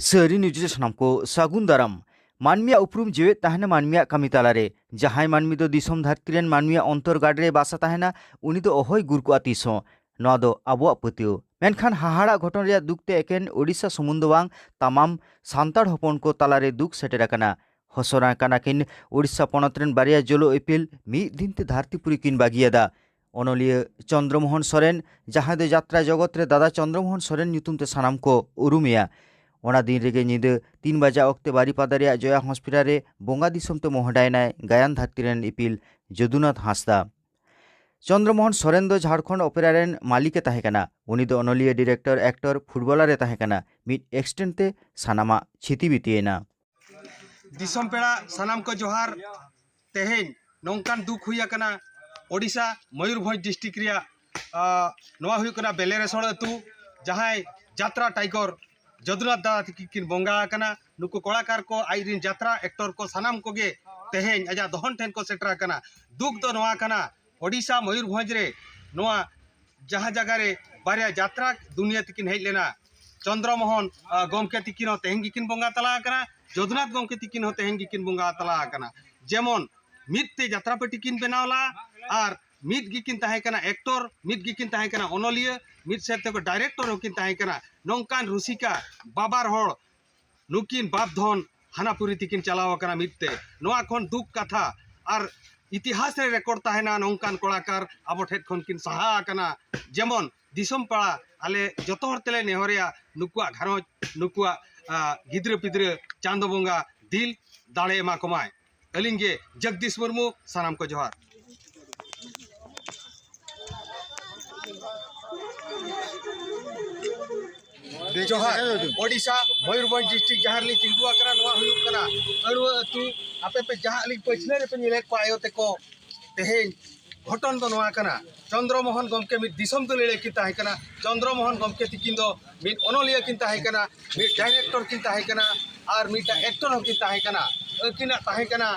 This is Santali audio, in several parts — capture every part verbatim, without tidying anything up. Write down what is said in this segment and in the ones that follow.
ᱥᱟᱹᱨᱤ ᱱᱤᱭᱩᱡᱽ ᱨᱮ ᱥᱟᱱᱟᱢ ᱠᱚ ᱥᱟᱹᱜᱩᱱ ᱫᱟᱨᱟᱢ᱾ ᱢᱟᱹᱱᱢᱤᱭᱟᱜ ᱩᱯᱨᱩᱢ ᱡᱮᱣᱮᱫ ᱛᱟᱦᱮᱱᱟ ᱢᱟᱹᱱᱢᱤᱭᱟᱜ ᱠᱟᱹᱢᱤ ᱛᱟᱞᱟᱨᱮ᱾ ᱡᱟᱦᱟᱸᱭ ᱢᱟᱹᱱᱢᱤ ᱫᱚ ᱫᱤᱥᱚᱢ ᱫᱷᱟᱹᱨᱛᱤ ᱨᱮᱱ ᱢᱟᱹᱱᱢᱤᱭᱟᱜ ᱚᱱᱛᱚᱨ ᱜᱟᱲ ᱨᱮ ᱵᱟᱥᱟ ᱛᱟᱦᱮᱱᱟ, ᱩᱱᱤ ᱫᱚ ᱚᱦᱚᱭ ᱜᱩᱨ ᱠᱚᱜᱼᱟ ᱛᱤᱥ ᱦᱚᱸ᱾ ᱱᱚᱣᱟ ᱫᱚ ᱟᱵᱚᱣᱟᱜ ᱯᱟᱹᱛᱭᱟᱹᱣ᱾ ᱢᱮᱱᱠᱷᱟᱱ ᱦᱟᱦᱟᱲᱟᱜ ᱜᱷᱚᱴᱚᱱ ᱨᱮᱭᱟᱜ ᱫᱩᱠ ᱛᱮ ᱮᱠᱮᱱ ᱳᱰᱤᱥᱟ ᱥᱩᱢᱩᱝ ᱫᱚ ᱵᱟᱝ, ᱛᱟᱢᱟᱢ ᱥᱟᱱᱛᱟᱲ ᱦᱚᱯᱚᱱ ᱠᱚ ᱛᱟᱞᱟᱨᱮ ᱫᱩᱠ ᱥᱮᱴᱮᱨ ᱟᱠᱟᱱᱟ᱾ ᱦᱚᱥᱚᱨᱟᱱ ᱠᱟᱱᱟ ᱠᱤᱱ ᱳᱰᱤᱥᱟ ᱯᱚᱱᱚᱛ ᱨᱮᱱ ᱵᱟᱨᱭᱟ ᱡᱚᱞᱚ ᱤᱯᱤᱞ ᱢᱤᱫ ᱫᱤᱱ ᱛᱮ ᱫᱷᱟᱹᱨᱛᱤ ᱯᱩᱨᱤ ᱠᱤᱱ ᱵᱟᱹᱜᱤᱭᱟᱫᱟ᱾ ᱚᱱᱚᱞᱤᱭᱟᱹ ᱪᱚᱱᱫᱨᱚ ᱢᱳᱦᱚᱱ ᱥᱚᱨᱮᱱ, ᱡᱟᱦᱟᱸᱭ ᱫᱚ ᱡᱟᱛᱨᱟ ᱡᱚᱜᱚᱛ ᱨᱮ ᱫᱟᱫᱟ ᱪᱚᱱᱫᱨᱚ ᱢᱳᱦᱚᱱ ᱥᱚᱨᱮᱱ ᱧᱩᱛᱩᱢ ᱛᱮ ᱥᱟᱱᱟᱢ ᱠᱚ ᱩᱨᱩᱢᱮᱭᱟ, ᱚᱱᱟ ᱫᱤᱱ ᱨᱮᱜᱮ ᱧᱤᱫᱟᱹ ᱛᱤᱱ ᱵᱟᱡᱟ ᱚᱠᱛᱮ ᱵᱟᱨᱤᱯᱟᱫᱟ ᱨᱮᱭᱟᱜ ᱡᱚᱭᱟ ᱦᱚᱥᱯᱤᱴᱟᱞ ᱨᱮ ᱵᱚᱸᱜᱟ ᱫᱤᱥᱚᱢ ᱛᱮ ᱢᱚᱦᱰᱟᱭᱮᱱᱟᱭ ᱜᱟᱭᱟᱱ ᱫᱷᱟᱹᱨᱛᱤ ᱨᱮᱱ ᱤᱯᱤᱞ ᱡᱚᱫᱩᱱᱟᱛᱷ ᱦᱟᱸᱥᱫᱟ᱾ ᱪᱚᱱᱫᱨᱚ ᱢᱳᱦᱚᱱ ᱥᱚᱨᱮᱱ ᱫᱚ ᱡᱷᱟᱲᱠᱷᱚᱸᱰ ᱚᱯᱮᱨᱟ ᱨᱮᱱ ᱢᱟᱹᱞᱤᱠ ᱮ ᱛᱟᱦᱮᱸ ᱠᱟᱱᱟ᱾ ᱩᱱᱤ ᱫᱚ ᱚᱱᱚᱞᱤᱭᱟᱹ, ᱰᱤᱨᱮᱠᱴᱚᱨ, ᱮᱠᱴᱚᱨ, ᱯᱷᱩᱴᱵᱚᱞᱟᱨ ᱮ ᱛᱟᱦᱮᱸ ᱠᱟᱱᱟ᱾ ᱢᱤᱫ ᱮᱠᱥᱤᱰᱮᱱᱴ ᱛᱮ ᱥᱟᱱᱟᱢᱟᱜ ᱪᱷᱤᱛᱤ ᱵᱤᱛᱤᱭᱮᱱᱟ᱾ ᱫᱤᱥᱚᱢ ᱯᱮᱲᱟ ᱥᱟᱱᱟᱢ ᱠᱚ ᱡᱚᱦᱟᱨ᱾ ᱛᱮᱦᱮᱧ ᱱᱚᱝᱠᱟᱱ ᱫᱩᱠ ᱦᱩᱭ ᱟᱠᱟᱱᱟ ᱳᱰᱤᱥᱟ ᱢᱚᱭᱩᱨᱵᱷᱚᱸᱡᱽ ᱰᱤᱥᱴᱨᱤᱠᱴ ᱨᱮᱭᱟᱜ, ᱟᱸ, ᱱᱚᱣᱟ ᱦᱩᱭᱩᱜ ᱠᱟᱱᱟ ᱵᱮᱞᱮᱨᱮᱥᱚᱲ ᱟᱹᱛᱩ, ᱡᱟᱦᱟᱸᱭ ᱡᱟᱛᱨᱟ ᱴᱟᱭᱜᱚᱨ ᱡᱚᱫᱩᱱᱟᱛᱷ ᱫᱟᱫᱟ ᱛᱟᱹᱠᱤᱱ ᱠᱤᱱ ᱵᱚᱸᱜᱟ ᱟᱠᱟᱱᱟ᱾ ᱱᱩᱠᱩ ᱠᱚᱲᱟᱠᱟᱨ ᱠᱚ, ᱟᱡ ᱨᱤᱱ ᱡᱟᱛᱨᱟ ᱮᱠᱴᱚᱨ ᱠᱚ, ᱥᱟᱱᱟᱢ ᱠᱚᱜᱮ ᱛᱮᱦᱮᱧ ᱟᱡᱟᱜ ᱫᱚᱦᱚᱱ ᱴᱷᱮᱱ ᱠᱚ ᱥᱮᱴᱮᱨ ᱟᱠᱟᱱᱟ᱾ ᱫᱩᱠ ᱫᱚ ᱱᱚᱣᱟ ᱠᱟᱱᱟ, ᱳᱰᱤᱥᱟ ᱢᱚᱭᱩᱨᱵᱷᱚᱸᱡᱽ ᱨᱮ ᱱᱚᱣᱟ ᱡᱟᱦᱟᱸ ᱡᱟᱭᱜᱟ ᱨᱮ ᱵᱟᱨᱭᱟ ᱡᱟᱛᱨᱟ ᱫᱩᱱᱤᱭᱟᱹ ᱛᱮᱠᱤᱱ ᱦᱮᱡ ᱞᱮᱱᱟ, ᱪᱚᱱᱫᱨᱚ ᱢᱳᱦᱚᱱ, ᱟ, ᱜᱚᱢᱠᱮ ᱛᱤᱠᱤᱱ ᱦᱚᱸ ᱛᱮᱦᱮᱧ ᱜᱮᱠᱤᱱ ᱵᱚᱸᱜᱟ ᱛᱟᱞᱟ ᱟᱠᱟᱱᱟ, ᱡᱚᱫᱩᱱᱟᱛᱷ ᱜᱚᱢᱠᱮ ᱛᱤᱠᱤᱱ ᱦᱚᱸ ᱛᱮᱦᱮᱧ ᱜᱮᱠᱤᱱ ᱵᱚᱸᱜᱟ ᱛᱟᱞᱟ ᱟᱠᱟᱱᱟ᱾ ᱡᱮᱢᱚᱱ ᱢᱤᱫ ᱛᱮ ᱡᱟᱛᱨᱟ ᱯᱟᱹᱴᱤ ᱠᱤᱱ ᱵᱮᱱᱟᱣ ᱞᱟᱜᱼᱟ, ᱟᱨ ᱢᱤᱫ ᱜᱮᱠᱤᱱ ᱛᱟᱦᱮᱸ ᱠᱟᱱᱟ ᱮᱠᱴᱚᱨ, ᱢᱤᱫ ᱜᱮᱠᱤᱱ ᱛᱟᱦᱮᱸ ᱠᱟᱱᱟ ᱚᱱᱚᱞᱤᱭᱟᱹ, ᱢᱤᱫ ᱥᱮᱫ ᱛᱮᱠᱚ ᱰᱟᱭᱨᱮᱠᱴᱚᱨ ᱦᱚᱸᱠᱤᱱ ᱛᱟᱦᱮᱸ ᱠᱟᱱᱟ᱾ ᱱᱚᱝᱠᱟᱱ ᱨᱩᱥᱤᱠᱟ ᱵᱟᱵᱟᱨ ᱦᱚᱲ ᱱᱩᱠᱤᱱ ᱵᱟᱯ ᱫᱷᱚᱱ ᱦᱟᱱᱟᱯᱩᱨᱤ ᱛᱮᱠᱤᱱ ᱪᱟᱞᱟᱣ ᱟᱠᱟᱱᱟ ᱢᱤᱫ ᱛᱮ᱾ ᱱᱚᱣᱟ ᱠᱷᱚᱱ ᱫᱩᱠ ᱠᱟᱛᱷᱟ ᱟᱨ ᱤᱛᱤᱦᱟᱥ ᱨᱮ ᱨᱮᱠᱚᱨᱰ ᱛᱟᱦᱮᱱᱟ, ᱱᱚᱝᱠᱟᱱ ᱠᱚᱲᱟᱠᱟᱨ ᱟᱵᱚ ᱴᱷᱮᱱ ᱠᱷᱚᱱ ᱠᱤᱱ ᱥᱟᱦᱟ ᱟᱠᱟᱱᱟ᱾ ᱡᱮᱢᱚᱱ ᱫᱤᱥᱚᱢ ᱯᱟᱲᱟ ᱟᱞᱮ ᱡᱚᱛᱚ ᱦᱚᱲ ᱛᱮᱞᱮ ᱱᱮᱦᱚᱨᱮᱭᱟ, ᱱᱩᱠᱩᱣᱟᱜ ᱜᱷᱟᱨᱚᱸᱡᱽ, ᱱᱩᱠᱩᱣᱟᱜ, ᱟ, ᱜᱤᱫᱽᱨᱟᱹ ᱯᱤᱫᱽᱨᱟᱹ ᱪᱟᱸᱫᱚ ᱵᱚᱸᱜᱟ ᱫᱤᱞ ᱫᱟᱲᱮ ᱮᱢᱟ ᱠᱚᱢᱟᱭ᱾ ᱟᱹᱞᱤᱧ ᱜᱮ ᱡᱚᱜᱽᱫᱤᱥ ᱢᱩᱨᱢᱩ, ᱥᱟᱱᱟᱢ ᱠᱚ ᱡᱚᱦᱟᱨ᱾ ᱡᱚᱦᱟᱨ᱾ ᱳᱰᱤᱥᱟ ᱢᱚᱭᱩᱨᱵᱷᱚᱸᱡᱽ ᱰᱤᱥᱴᱨᱤᱠᱴ ᱡᱟᱦᱟᱸ ᱨᱮᱞᱤᱧ ᱛᱤᱸᱜᱩ ᱟᱠᱟᱱᱟ, ᱱᱚᱣᱟ ᱦᱩᱭᱩᱜ ᱠᱟᱱᱟ ᱟᱹᱲᱩᱣᱟᱹ ᱟᱹᱛᱩ᱾ ᱟᱯᱮ ᱯᱮ ᱡᱟᱦᱟᱸ ᱟᱹᱞᱤᱧ ᱯᱟᱹᱪᱷᱞᱟᱹ ᱨᱮᱯᱮ ᱧᱮᱞᱮᱫ ᱠᱚᱣᱟ ᱟᱭᱳ ᱛᱮᱠᱚ, ᱛᱮᱦᱮᱧ ᱜᱷᱚᱴᱚᱱ ᱫᱚ ᱱᱚᱣᱟ ᱠᱟᱱᱟ, ᱪᱚᱱᱫᱨᱚ ᱢᱳᱦᱚᱱ ᱜᱚᱢᱠᱮ ᱢᱤᱫ ᱫᱤᱥᱚᱢ ᱫᱩᱞᱟᱹᱲᱤᱭᱟᱹ ᱠᱤᱱ ᱛᱟᱦᱮᱸ ᱠᱟᱱᱟ᱾ ᱪᱚᱱᱫᱨᱚ ᱢᱳᱦᱚᱱ ᱜᱚᱢᱠᱮ ᱛᱤᱠᱤᱱ ᱫᱚ ᱢᱤᱫ ᱚᱱᱚᱞᱤᱭᱟᱹ ᱠᱤᱱ ᱛᱟᱦᱮᱸ ᱠᱟᱱᱟ, ᱢᱤᱫ ᱰᱟᱭᱨᱮᱠᱴᱚᱨ ᱠᱤᱱ ᱛᱟᱦᱮᱸ ᱠᱟᱱᱟ, ᱟᱨ ᱢᱤᱫᱴᱟᱝ ᱮᱠᱴᱚᱨ ᱦᱚᱸᱠᱤᱱ ᱛᱟᱦᱮᱸ ᱠᱟᱱᱟ᱾ ᱟᱹᱠᱤᱱᱟᱜ ᱛᱟᱦᱮᱸ ᱠᱟᱱᱟ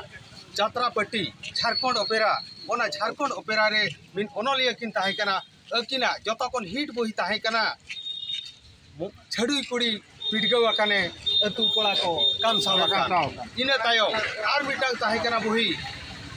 ᱡᱟᱛᱨᱟ ᱯᱟᱹᱴᱤ, ᱡᱷᱟᱲᱠᱷᱚᱸᱰ ᱚᱯᱮᱨᱟ᱾ ᱚᱱᱟ ᱡᱷᱟᱲᱠᱷᱚᱸᱰ ᱚᱯᱮᱨᱟ ᱨᱮ ᱢᱤᱫ ᱚᱱᱚᱞᱤᱭᱟᱹ ᱠᱤᱱ ᱛᱟᱦᱮᱸ ᱠᱟᱱᱟ᱾ ᱟᱹᱠᱤᱱᱟᱜ ᱡᱚᱛᱚ ᱠᱷᱚᱱ ᱦᱤᱴ ᱵᱳᱭ ᱛᱟᱦᱮᱸ ᱠᱟᱱᱟ ᱪᱷᱟᱹᱰᱩᱭ ᱠᱩᱲᱤ, ᱯᱤᱰᱜᱟᱹᱣ ᱟᱠᱟᱱᱮ ᱟᱹᱛᱩ ᱠᱚᱲᱟ ᱠᱚ ᱠᱟᱢᱥᱟᱣ ᱟᱠᱟᱱ᱾ ᱤᱱᱟᱹ ᱛᱟᱭᱚᱢ ᱟᱨ ᱢᱤᱫᱴᱟᱝ ᱛᱟᱦᱮᱸ ᱠᱟᱱᱟ ᱵᱩᱦᱤ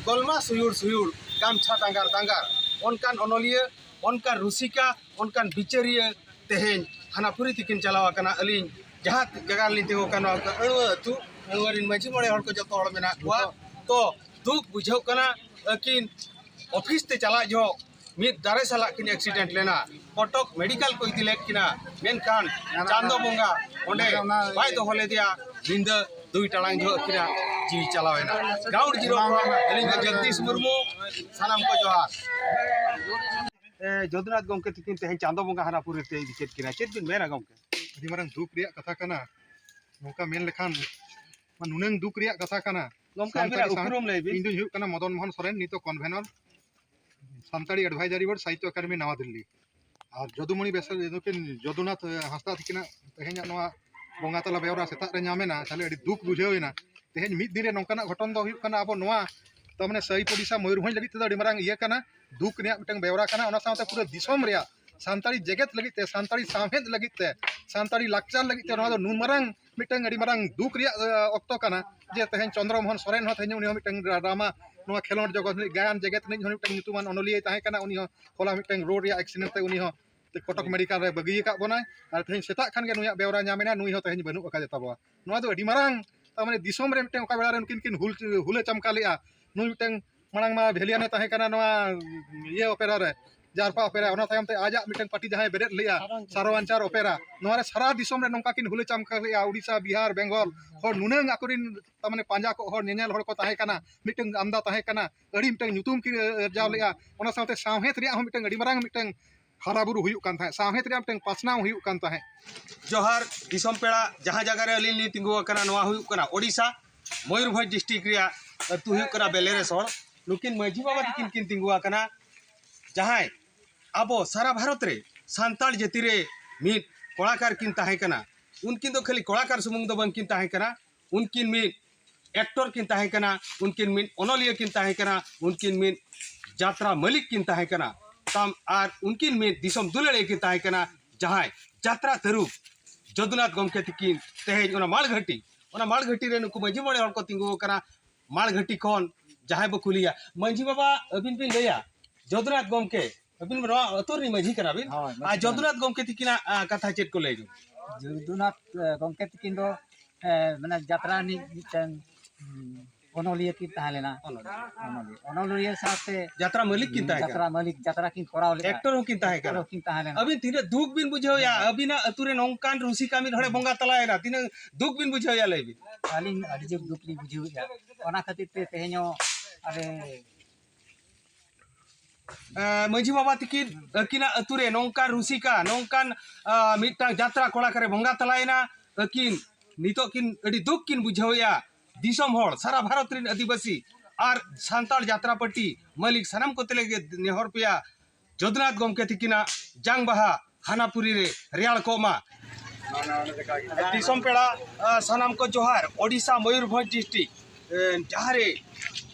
ᱜᱚᱞᱢᱟ ᱥᱩᱭᱩᱲ ᱥᱩᱭᱩᱲ ᱜᱟᱢᱪᱷᱟ ᱫᱟᱸᱜᱟᱨ ᱫᱟᱸᱜᱟᱨ, ᱚᱱᱠᱟᱱ ᱚᱱᱚᱞᱤᱭᱟᱹ, ᱚᱱᱠᱟᱱ ᱨᱩᱥᱤᱠᱟ, ᱚᱱᱠᱟᱱ ᱵᱤᱪᱟᱹᱨᱤᱭᱟᱹ ᱛᱮᱦᱮᱧ ᱦᱟᱱᱟᱯᱩᱨᱤ ᱛᱤᱠᱤᱱ ᱪᱟᱞᱟᱣ ᱟᱠᱟᱱᱟ᱾ ᱟᱹᱞᱤᱧ ᱡᱟᱦᱟᱸ ᱡᱟᱭᱜᱟ ᱨᱮᱞᱤᱧ ᱛᱤᱸᱜᱩ ᱟᱠᱟᱱᱟ, ᱟᱹᱲᱣᱟᱹ ᱟᱹᱛᱩ, ᱟᱹᱲᱣᱟᱹ ᱨᱮᱱ ᱢᱟᱹᱡᱷᱤ ᱢᱚᱬᱮ ᱦᱚᱲ ᱠᱚ ᱡᱚᱛᱚ ᱦᱚᱲ ᱢᱮᱱᱟᱜ ᱠᱚᱣᱟ᱾ ᱛᱚ ᱫᱩᱠ ᱵᱩᱡᱷᱟᱹᱜ ᱠᱟᱱᱟ, ᱟᱹᱠᱤᱱ ᱚᱯᱷᱤᱥ ᱛᱮ ᱪᱟᱞᱟᱜ ᱡᱚᱦᱚᱜ ᱢᱤᱫ ᱫᱟᱨᱮ ᱥᱟᱞᱟᱜ ᱠᱤᱱ ᱮᱠᱥᱤᱰᱮᱱᱴ ᱞᱮᱱᱟ᱾ ᱠᱚᱴᱚᱠ ᱢᱮᱰᱤᱠᱟᱞ ᱠᱚ ᱤᱫᱤ ᱞᱮᱫ ᱠᱤᱱᱟ, ᱢᱮᱱᱠᱷᱟᱱ ᱪᱟᱸᱫᱚ ᱵᱚᱸᱜᱟ ᱚᱸᱰᱮ ᱵᱟᱭ ᱫᱚᱦᱚ ᱞᱮᱫᱮᱭᱟ᱾ ᱧᱤᱫᱟᱹ ᱫᱩᱭ ᱴᱟᱲᱟᱝ ᱡᱚᱦᱚᱜ ᱟᱹᱠᱤᱱᱟᱜ ᱡᱤᱣᱤ ᱪᱟᱞᱟᱣ ᱮᱱᱟ᱾ ᱜᱨᱟᱣᱩᱱᱰ ᱡᱤᱨᱳ ᱠᱷᱚᱱ ᱟᱹᱞᱤᱧ ᱫᱚ ᱡᱚᱜᱽᱫᱤᱥ ᱢᱩᱨᱢᱩ, ᱥᱟᱱᱟᱢ ᱠᱚ ᱡᱚᱦᱟᱨ᱾ ᱮ, ᱡᱚᱫᱩᱱᱟᱛᱷ ᱜᱚᱢᱠᱮ ᱛᱤᱠᱤᱱ ᱛᱮᱦᱮᱧ ᱪᱟᱸᱫᱚ ᱵᱚᱸᱜᱟ ᱦᱟᱱᱟ ᱯᱩᱨᱤ ᱛᱮ ᱤᱫᱤ ᱠᱮᱫ ᱠᱤᱱᱟ, ᱪᱮᱫ ᱵᱤᱱ ᱢᱮᱱᱟ ᱜᱚᱢᱠᱮ? ᱟᱹᱰᱤ ᱢᱟᱨᱟᱝ ᱫᱩᱠ ᱨᱮᱭᱟᱜ ᱠᱟᱛᱷᱟ ᱠᱟᱱᱟ᱾ ᱱᱚᱝᱠᱟ ᱢᱮᱱ ᱞᱮᱠᱷᱟᱱ ᱢᱟ ᱱᱩᱱᱟᱹᱝ ᱫᱩᱠ ᱨᱮᱭᱟᱜ ᱠᱟᱛᱷᱟ ᱠᱟᱱᱟ᱾ ᱜᱚᱢᱠᱮ, ᱥᱟᱱᱛᱟᱲᱤ ᱟᱹᱵᱤᱱᱟᱜ ᱥᱟᱶ-, ᱩᱯᱨᱩᱢ ᱞᱟᱹᱭ ᱵᱤᱱ᱾ ᱤᱧ ᱫᱩᱧ ᱦᱩᱭᱩᱜ ᱠᱟᱱᱟ ᱢᱚᱫᱚᱱ ᱢᱳᱦᱚᱱ ᱥᱚᱨᱮᱱ, ᱱᱤᱛᱚᱜ convenor Santali advisory board, Sahitya Akademi, ᱱᱟᱣᱟ ᱫᱤᱞᱞᱤ᱾ ᱟᱨ ᱡᱚᱫᱩᱢᱚᱬᱤ ᱵᱮᱥ-, ᱱᱩᱠᱤᱱ ᱡᱚᱫᱩᱱᱟᱛᱷ ᱦᱟᱸᱥᱫᱟ ᱛᱤᱠᱤᱱᱟᱜ ᱛᱮᱦᱮᱧᱟᱜ ᱱᱚᱣᱟ ᱵᱚᱸᱜᱟ ᱛᱟᱞᱟ ᱵᱮᱣᱨᱟ ᱥᱮᱛᱟᱜ ᱨᱮ ᱧᱟᱢ ᱮᱱᱟ, ᱛᱟᱦᱞᱮ ᱟᱹᱰᱤ ᱫᱩᱠ ᱵᱩᱡᱷᱟᱹᱣ ᱮᱱᱟ᱾ ᱛᱮᱦᱮᱧ ᱢᱤᱫ ᱫᱤᱱ ᱨᱮ ᱱᱚᱝᱠᱟᱱᱟᱜ ᱜᱷᱚᱴᱚᱱ ᱫᱚ ᱦᱩᱭᱩᱜ ᱠᱟᱱᱟ ᱟᱵᱚ ᱱᱚᱣᱟ, ᱛᱟᱨ ᱢᱟᱱᱮ, ᱥᱟᱹᱭ ᱯᱚᱰᱤᱥᱟ ᱢᱚᱭᱩᱨᱵᱷᱚᱸᱡᱽ ᱞᱟᱹᱜᱤᱫ ᱛᱮᱫᱚ ᱟᱹᱰᱤ ᱢᱟᱨᱟᱝ ᱤᱭᱟᱹ ᱠᱟᱱᱟ, ᱫᱩᱠ ᱨᱮᱭᱟᱜ ᱢᱤᱫᱴᱟᱝ ᱵᱮᱣᱨᱟ ᱠᱟᱱᱟ, ᱚᱱᱟ ᱥᱟᱶᱛᱮ ᱯᱩᱨᱟᱹ ᱫᱤᱥᱚᱢ ᱨᱮᱭᱟᱜ ᱥᱟᱱᱛᱟᱲᱤ ᱡᱮᱜᱮᱛ ᱞᱟᱹᱜᱤᱫ ᱛᱮ, ᱥᱟᱱᱛᱟᱲᱤ ᱥᱟᱶᱦᱮᱫ ᱞᱟᱹᱜᱤᱫ ᱛᱮ, ᱥᱟᱱᱛᱟᱲᱤ ᱞᱟᱠᱪᱟᱨ ᱞᱟᱹᱜᱤᱫ ᱛᱮ ᱱᱚᱣᱟ ᱫᱚ ᱱᱩᱱ ᱢᱟᱨᱟᱝ ᱢᱤᱫᱴᱟᱝ ᱟᱹᱰᱤ ᱢᱟᱨᱟᱝ ᱫᱩᱠ ᱨᱮᱭᱟᱜ, ᱮ, ᱚᱠᱛᱚ ᱠᱟᱱᱟ ᱡᱮ ᱛᱮᱦᱮᱧ ᱪᱚᱱᱫᱨᱚ ᱢᱳᱦᱚᱱ ᱥᱚᱨᱮᱱ ᱦᱚᱸ ᱛᱮᱦᱮᱧ ᱩᱱᱤ ᱦᱚᱸ ᱢᱤᱫᱴᱟᱝ ᱰᱨᱟᱢᱟ, ᱱᱚᱣᱟ ᱠᱷᱮᱞᱳᱸᱰ ᱡᱚᱜᱚᱛ ᱨᱤᱱᱤᱡ, ᱜᱟᱭᱟᱱ ᱡᱮᱜᱮᱛ ᱨᱤᱱᱤᱡ ᱦᱚᱸ ᱢᱤᱫᱴᱟᱝ ᱧᱩᱛᱩᱢᱟᱱ ᱚᱱᱚᱞᱤᱭᱟᱹᱭ ᱛᱟᱦᱮᱸ ᱠᱟᱱᱟ᱾ ᱩᱱᱤ ᱦᱚᱸ ᱦᱚᱞᱟ ᱢᱤᱫᱴᱟᱝ ᱨᱳᱰ ᱨᱮᱭᱟᱜ ᱮᱠᱥᱤᱰᱮᱱᱴ ᱛᱮ ᱩᱱᱤ ᱦᱚᱸ ᱠᱚᱴᱚᱠ ᱢᱮᱰᱤᱠᱟᱞ ᱨᱮ ᱵᱟᱹᱜᱤ ᱟᱠᱟᱫ ᱵᱚᱱᱟᱭ᱾ ᱟᱨ ᱛᱮᱦᱮᱧ ᱥᱮᱛᱟᱜ ᱠᱷᱟᱱ ᱜᱮ ᱱᱩᱭᱟᱜ ᱵᱮᱣᱨᱟ ᱧᱟᱢ ᱮᱱᱟ, ᱱᱩᱭ ᱦᱚᱸ ᱛᱮᱦᱮᱧ ᱵᱟᱹᱱᱩᱜ ᱟᱠᱟᱫᱮ ᱛᱟᱵᱚᱣᱟ᱾ ᱱᱚᱣᱟ ᱫᱚ ᱟᱹᱰᱤ ᱢᱟᱨᱟᱝ, ᱛᱟᱨ ᱢᱟᱱᱮ, ᱫᱤᱥᱚᱢ ᱨᱮ ᱢᱤᱫᱴᱟᱝ ᱚᱠᱟ ᱵᱮᱲᱟ ᱨᱮ ᱩᱱᱠᱤᱱ ᱠᱤᱱ ᱦᱩᱞ, ᱦᱩᱞᱟᱹ ᱪᱟᱢᱠᱟ ᱞᱮᱫᱼᱟ᱾ ᱱᱩᱭ ᱢᱤᱫᱴᱟᱝ ᱢᱟᱲᱟᱝ ᱢᱟ ᱵᱷᱮᱞᱤᱭᱟᱱᱮ ᱛᱟᱦᱮᱸ ᱠᱟᱱᱟ ᱱᱚᱣᱟ ᱤᱭᱟᱹ ᱚᱯᱮᱨᱟ ᱨᱮ, ᱡᱟᱨᱯᱟ ᱚᱯᱮᱨᱟ, ᱚᱱᱟ ᱛᱟᱭᱚᱢ ᱛᱮ ᱟᱡᱟᱜ ᱢᱤᱫᱴᱟᱝ ᱯᱟᱨᱴᱤ ᱡᱟᱦᱟᱸᱭ ᱵᱮᱨᱮᱫ ᱞᱮᱫᱼᱟ, ᱥᱟᱨᱚ ᱟᱧᱪᱟᱨ ᱚᱯᱮᱨᱟ, ᱱᱚᱣᱟ ᱨᱮ ᱥᱟᱨᱟ ᱫᱤᱥᱚᱢ ᱨᱮ ᱱᱚᱝᱠᱟ ᱠᱤᱱ ᱦᱩᱞᱟᱹ ᱪᱟᱢᱠᱟ ᱞᱮᱫᱼᱟ᱾ ᱩᱲᱤᱥᱥᱟ, ᱵᱤᱦᱟᱨ, ᱵᱮᱝᱜᱚᱞ ᱦᱚᱲ ᱱᱩᱱᱟᱹᱝ ᱟᱠᱚᱨᱮᱱ, ᱛᱟᱨ ᱢᱟᱱᱮ, ᱯᱟᱸᱡᱟ ᱠᱚ ᱦᱚᱲ, ᱧᱮᱧᱮᱞ ᱦᱚᱲ ᱠᱚ ᱛᱟᱦᱮᱸ ᱠᱟᱱᱟ, ᱢᱤᱫᱴᱟᱝ ᱟᱢᱫᱟ ᱛᱟᱦᱮᱸ ᱠᱟᱱᱟ, ᱟᱹᱰᱤ ᱢᱤᱫᱴᱟᱝ ᱧᱩᱛᱩᱢ ᱠᱤᱱ ᱟᱨᱡᱟᱣ ᱞᱮᱫᱼᱟ᱾ ᱚᱱᱟ ᱥᱟᱶᱛᱮ ᱥᱟᱶᱦᱮᱫ ᱨᱮᱭᱟᱜ ᱦᱚᱸ ᱢᱤᱫᱴᱟᱝ ᱟᱹᱰᱤ ᱢᱟᱨᱟᱝ ᱢᱤᱫᱴᱟᱝ ᱦᱟᱨᱟ ᱵᱩᱨᱩ ᱦᱩᱭᱩᱜ ᱠᱟᱱ ᱛᱟᱦᱮᱸᱫ, ᱥᱟᱶᱦᱮᱫ ᱨᱮᱭᱟᱜ ᱢᱤᱫᱴᱟᱝ ᱯᱟᱥᱱᱟᱣ ᱦᱩᱭᱩᱜ ᱠᱟᱱ ᱛᱟᱦᱮᱸᱫ᱾ ᱡᱚᱦᱟᱨ ᱫᱤᱥᱚᱢ ᱯᱮᱲᱟ, ᱡᱟᱦᱟᱸ ᱡᱟᱭᱜᱟ ᱨᱮ ᱟᱹᱞᱤᱧ ᱞᱤᱧ ᱛᱤᱸᱜᱩ ᱟᱠᱟᱱᱟ, ᱱᱚᱣᱟ ᱦᱩᱭᱩᱜ ᱠᱟᱱᱟ ᱳᱰᱤᱥᱟ, ᱢᱚᱭᱩᱨᱵᱷᱚᱸᱡᱽ ᱰᱤᱥᱴᱨᱤᱠᱴ ᱨᱮᱭᱟᱜ ᱟᱹᱛᱩ ᱦᱩᱭᱩᱜ ᱠᱟᱱᱟ ᱵᱮᱞᱮᱨᱮᱥᱚᱲ᱾ ᱱᱩᱠᱤᱱ ᱢᱟᱹᱡᱷᱤ ᱵᱟᱵᱟ ᱛᱟᱹᱠᱤᱱ ᱠᱤᱱ ᱛᱤᱸᱜᱩ ᱟᱠᱟᱱᱟ, ᱡᱟᱦᱟᱸᱭ ᱟᱵᱚ ᱥᱟᱨᱟ ᱵᱷᱟᱨᱚᱛ ᱨᱮ ᱥᱟᱱᱛᱟᱲ ᱡᱟᱹᱛᱤ ᱨᱮ ᱢᱤᱫ ᱠᱚᱲᱟᱠᱟᱨ ᱠᱤᱱ ᱛᱟᱦᱮᱸ ᱠᱟᱱᱟ᱾ ᱩᱱᱠᱤᱱ ᱫᱚ ᱠᱷᱟᱹᱞᱤ ᱠᱚᱲᱟᱠᱟᱨ ᱥᱩᱢᱩᱝ ᱫᱚ ᱵᱟᱝ ᱠᱤᱱ ᱛᱟᱦᱮᱸ ᱠᱟᱱᱟ, ᱩᱱᱠᱤᱱ ᱢᱤᱫ ᱮᱠᱴᱚᱨ ᱠᱤᱱ ᱛᱟᱦᱮᱸ ᱠᱟᱱᱟ, ᱩᱱᱠᱤᱱ ᱢᱤᱫ ᱚᱱᱚᱞᱤᱭᱟᱹ ᱠᱤᱱ ᱛᱟᱦᱮᱸ ᱠᱟᱱᱟ, ᱩᱱᱠᱤᱱ ᱢᱤᱫ ᱡᱟᱛᱨᱟ ᱢᱟᱹᱞᱤᱠ ᱠᱤᱱ ᱛᱟᱦᱮᱸ ᱠᱟᱱᱟ, ᱛᱟᱢ, ᱟᱨ ᱩᱱᱠᱤᱱ ᱢᱤᱫ ᱫᱤᱥᱚᱢ ᱫᱩᱞᱟᱹᱲᱤᱭᱟᱹ ᱠᱤᱱ ᱛᱟᱦᱮᱸ ᱠᱟᱱᱟ, ᱡᱟᱦᱟᱸᱭ ᱡᱟᱛᱨᱟ ᱛᱟᱹᱨᱩᱵ ᱡᱚᱫᱩᱱᱟᱛᱷ ᱜᱚᱢᱠᱮ ᱛᱤᱠᱤᱱ ᱛᱮᱦᱮᱧ ᱚᱱᱟ ᱢᱟᱲᱜᱷᱟᱹᱴᱤ, ᱚᱱᱟ ᱢᱟᱲᱜᱷᱟᱹᱴᱤ ᱨᱮ ᱱᱩᱠᱩ ᱢᱟᱹᱡᱷᱤ ᱢᱚᱬᱮ ᱦᱚᱲ ᱠᱚ ᱛᱤᱸᱜᱩ ᱟᱠᱟᱱᱟ᱾ ᱢᱟᱲᱜᱷᱟᱹᱴᱤ ᱠᱷᱚᱱ ᱡᱟᱦᱟᱸᱭ ᱵᱚ ᱠᱩᱞᱤᱭᱟ, ᱢᱟᱹᱡᱷᱤ ᱵᱟᱵᱟ, ᱟᱹᱵᱤᱱ ᱵᱤᱱ ᱞᱟᱹᱭᱟ, ᱡᱚᱫᱩᱱᱟᱛᱷ ᱜᱚᱢᱠᱮ, ᱟᱹᱵᱤᱱ ᱱᱚᱣᱟ ᱟᱹᱛᱩ ᱨᱤᱱᱤᱡ ᱢᱟᱹᱡᱷᱤ ᱠᱟᱱᱟ ᱵᱤᱱ᱾ ᱦᱳᱭ, ᱢᱟᱹᱡᱷᱤ ᱟᱨ ᱠᱟᱱᱟ᱾ ᱡᱚᱫᱩᱱᱟᱛᱷ ᱜᱚᱢᱠᱮ ᱛᱤᱠᱤᱱᱟᱜ, ᱟ, ᱠᱟᱛᱷᱟ ᱪᱮᱫ ᱠᱚ ᱞᱟᱹᱭ ᱵᱤᱱ? ᱡᱚᱫᱩᱱᱟᱛᱷ, ᱮ, ᱜᱚᱢᱠᱮ ᱛᱤᱠᱤᱱ ᱫᱚ, ᱮ, ᱢᱟᱱᱮ, ᱡᱟᱛᱨᱟ ᱨᱤᱱᱤᱡ ᱢᱤᱫᱴᱟᱝ, ᱦᱩᱸ, ᱚᱱᱚᱞᱤᱭᱟᱹ ᱠᱤᱱ ᱛᱟᱦᱮᱸ ᱞᱮᱱᱟ᱾ ᱚᱱᱚᱞᱤᱭᱟᱹ᱾ ᱚᱱᱚᱞᱤᱭᱟᱹ᱾ ᱚᱱᱚᱞᱤᱭᱟᱹ ᱥᱟᱶᱛᱮ ᱡᱟᱛᱨᱟ ᱢᱟᱹᱞᱤᱠ ᱠᱤᱱ ᱛᱟᱦᱮᱸ ᱡᱟᱛᱨᱟ ᱠᱟᱱᱟ᱾ ᱢᱟᱹᱞᱤᱠ, ᱡᱟᱛᱨᱟ ᱠᱤᱱ ᱠᱚᱨᱟᱣ ᱞᱮᱫᱟ᱾ ᱮᱠᱴᱚᱨ ᱦᱚᱸᱠᱤᱱ ᱛᱟᱦᱮᱸ ᱠᱟᱱᱟ᱾ ᱮᱠᱴᱚᱨ ᱦᱚᱸᱠᱤᱱ ᱛᱟᱦᱮᱸ ᱞᱮᱱᱟ᱾ ᱟᱹᱵᱤᱱ ᱛᱤᱱᱟᱹᱜ ᱫᱩᱠ ᱵᱤᱱ ᱵᱩᱡᱷᱟᱹᱣᱮᱫᱼᱟ, ᱦᱮᱸ᱾ ᱟᱹᱵᱤᱱᱟᱜ ᱟᱹᱛᱩ ᱨᱮ ᱱᱚᱝᱠᱟᱱ ᱨᱩᱥᱤᱠᱟ ᱢᱤᱫ ᱦᱚᱲᱮ ᱵᱚᱸᱜᱟ ᱛᱟᱞᱟᱭᱮᱱᱟ, ᱛᱤᱱᱟᱹᱜ ᱫᱩᱠ ᱵᱤᱱ ᱵᱩᱡᱷᱟᱹᱣᱮᱫᱼᱟ, ᱞᱟᱹᱭ ᱵᱤᱱ᱾ ᱟᱹᱞᱤᱧ ᱟᱹᱰᱤ ᱡᱳᱨ ᱫᱩᱠ ᱞᱤᱧ ᱵᱩᱡᱷᱟᱹᱣᱮᱫᱼᱟ᱾ ᱚᱱᱟ ᱠᱷᱟᱹᱛᱤᱨ ᱛᱮ ᱛᱮᱦᱮᱧ ᱦᱚᱸ ᱟᱞᱮ ᱮ, ᱢᱟᱹᱡᱷᱤ ᱵᱟᱵᱟ ᱛᱤᱠᱤᱱ ᱟᱹᱠᱤᱱᱟᱜ ᱟᱹᱛᱩ ᱨᱮ ᱱᱚᱝᱠᱟᱱ ᱨᱩᱥᱤᱠᱟ, ᱱᱚᱝᱠᱟᱱ, ᱟ, ᱢᱤᱫᱴᱟᱝ ᱡᱟᱛᱨᱟ ᱠᱚᱲᱟ ᱠᱟᱨᱮ ᱵᱚᱸᱜᱟ ᱛᱟᱞᱟᱭᱮᱱᱟ᱾ ᱟᱹᱠᱤᱱ ᱱᱤᱛᱚᱜ ᱠᱤᱱ ᱟᱹᱰᱤ ᱫᱩᱠ ᱠᱤᱱ ᱵᱩᱡᱷᱟᱹᱣᱮᱫᱼᱟ᱾ ᱫᱤᱥᱚᱢ ᱦᱚᱲ, ᱥᱟᱨᱟ ᱵᱷᱟᱨᱚᱛ ᱨᱤᱱ ᱟᱹᱫᱤᱵᱟᱹᱥᱤ ᱟᱨ ᱥᱟᱱᱛᱟᱲ ᱡᱟᱛᱨᱟ ᱯᱟᱹᱴᱤ ᱢᱟᱹᱞᱤᱠ ᱥᱟᱱᱟᱢ ᱠᱚᱛᱮ ᱞᱮ ᱱᱮᱦᱚᱨ ᱯᱮᱭᱟ, ᱡᱚᱫᱩᱱᱟᱛᱷ ᱜᱚᱢᱠᱮ ᱛᱤᱠᱤᱱᱟᱜ ᱡᱟᱝ ᱵᱟᱦᱟ ᱦᱟᱱᱟ ᱯᱩᱨᱤ ᱨᱮ ᱨᱮᱭᱟᱲ ᱠᱚᱜ ᱢᱟ᱾ ᱫᱤᱥᱚᱢ ᱯᱮᱲᱟ, ᱟ, ᱥᱟᱱᱟᱢ ᱠᱚ ᱡᱚᱦᱟᱨ᱾ ᱳᱰᱤᱥᱟ ᱢᱚᱭᱩᱨᱵᱷᱚᱸᱡᱽ ᱰᱤᱥᱴᱨᱤᱠᱴ, ᱮ, ᱡᱟᱦᱟᱸ ᱨᱮ